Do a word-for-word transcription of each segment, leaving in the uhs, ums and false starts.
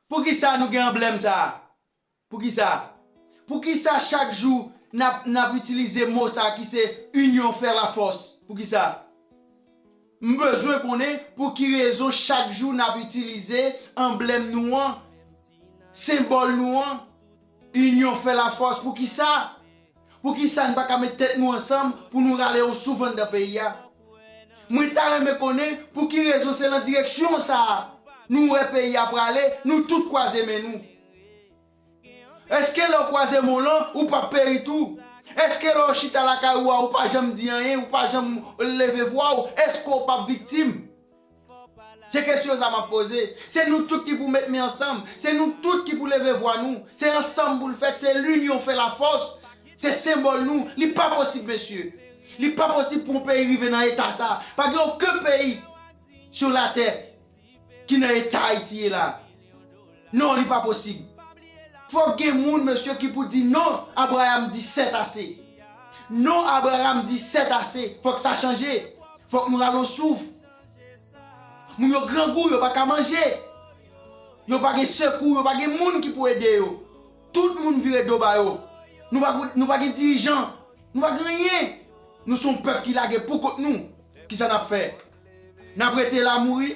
Poukisa nou gen anblèm sa a? Poukisa? Poukisa chak jou n ap, n ap itilize mo sa a ki se inyon fè lafòs? Poukisa? M bezwen konnen pou ki rezon chak jou n ap itilize anblèm nou an, senbòl nou an, inyon fè lafòs. Poukisa? Poukisa n pa ka met tèt nou ansanm pou nou rale yon souf anndan peyi a? Mwen ta renmen konnen pou ki rezon se nan direksyon sa a nou wè peyi a prale, nou tout kwaze men nou. Èske lè w kwaze men w lan, ou p ap peri tou? Èske lè w chita lakay ou a, ou pa janm di anyen, ou pa janm leve vwa w? Èske w p ap viktim? Se kesyon sa m ap poze. Se nou tout ki pou met men ansanm. Se nou tout ki pou leve vwa nou. Se ansanm pou l fèt. Se linyon fè lafòs. Se senbòl nou. Li pa posib, mesye. Li pa posib pou yon peyi rive nan eta sa. Pa gen okenn peyi sou latè ki nan eta Ayiti ye la. Non, li pa posib. Fòk gen moun, mesye, ki pou di non, Abraham di sèt ase. Non, Abraham di sèt ase. Fòk sa chanje. Fòk nou rale yon souf. Moun yo grangou, yo pa ka manje. Yo pa gen sekou, yo pa gen moun ki pou ede yo. Tout moun vire do ba yo. Nou pa, nou pa gen dirijan. Nou pa gen anyen. Nou se yon pèp ki lage pou kont nou. Kisa n ap fè? N ap rete la mouri?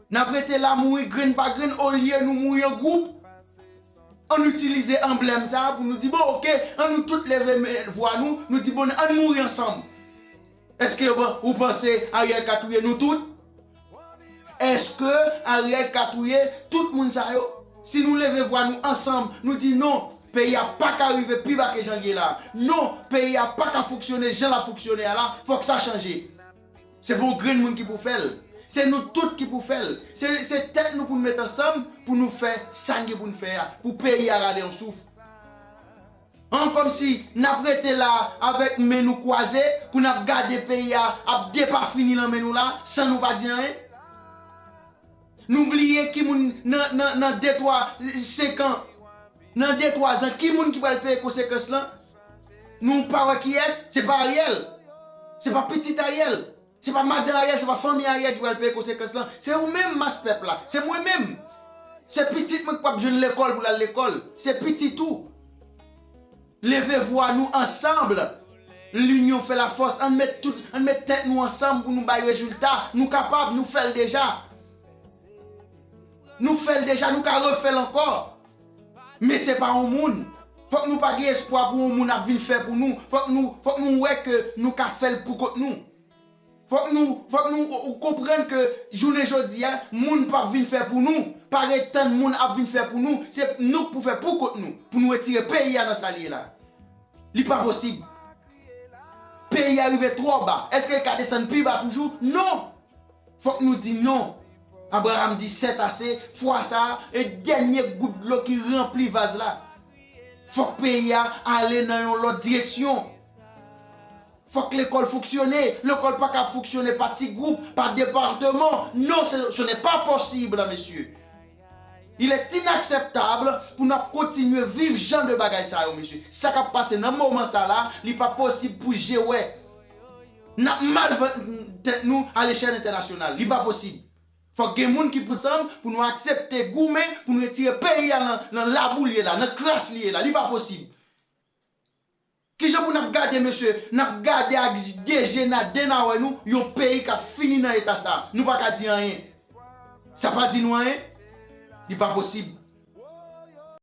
N ap rete la mouri grenn pa grenn olye nou mouri an gwoup? Ann itilize anblèm sa a pou nou di, bon, oke, ann nou tout leve men, vwa nou, nou di, bon, ann mouri ansanm. Èske yo pa, ou panse Ariel ka touye nou tout? Èske Ariel ka touye tout moun sa yo? Si nou leve vwa nou ansanm, nou di non, peyi a pa ka rive pi ba ke jan l ye la. Non, peyi a pa ka fonksyone jan l ap fonksyone a la, fòk sa chanje. Se pa yon grenn moun ki pou fè l. Se nou tout ki pou fè l. Se, se tèt nou pou n met ansanm pou nou fè sa n gen pou n fè a, pou peyi a rale yon souf. An, kòmsi n ap rete la avèk men nou kwaze pou n ap gade peyi a ap depafini nan men nou la, san nou pa di anyen? Nou bliye ki moun nan, nan, nan de, twa, senk an, nan de, twa zan, ki moun ki pral peye konsekans lan? Nou pa wè kiyès? Se pa Ariel. Se pa pitit Ariel. Se pa madan Ariel, se pa fanmi Ariel ki pral peye konsekans lan. Se ou menm, mas pèp la. Se mwen menm. Se pitit mwen ki p ap jwenn lekòl pou l al lekòl. Se pitit ou. Leve vwa nou ansanm. Linyon fè lafòs. Ann met tout, ann met tèt nou ansanm pou nou bay rezilta. Nou kapab, nou fè l deja. Nou fè l deja, nou ka refè l ankò. Men se pa yon moun. Fòk nou pa gen espwa pou yon moun ap vin fè pou nou. Fòk nou, fòk nou wè ke nou ka fè l pou kont nou. Fòk nou, fòk nou, ou, ou konprann ke jounen jodi a, moun p ap vin fè pou nou. Pa ret tann moun ap vin fè pou nou. Se nou k pou fè pou kont nou, pou nou retire peyi a nan sa l ye la. Li pa posib. Peyi a rive twò ba. Èske l ka desann pi ba toujou? Non! Fòk nou di non. Abraham di sèt ase, fwa sa a, e dènye gout dlo ki ranpli vaz la. Fòk peyi a ale nan yon lòt direksyon. Fòk lekòl fonksyone. Lekòl pa ka fonksyone pa ti gwoup, pa depatman. Non, ce, ce n'est pas possible, mesye. Il est inacceptable pou n ap kontinye viv jan de bagay sa yo, mesye. Sa k ap pase nan moman sa la, li pa posib pou je wè. N ap mal vann tèt nou alechèl entènasyonal. Li pa posib. Fòk gen moun ki pou ansanm pou nou aksepte goumen pou nou retire peyi a nan, nan labou l ye la, nan kras li ye la. Li pa posib. Kijan pou n ap gade, mesye? N ap gade ak de je n a, de n a wè nou, yon peyi k ap fini nan eta sa. Nou pa ka di anyen. Sa pa di nou anyen? Li pa posib.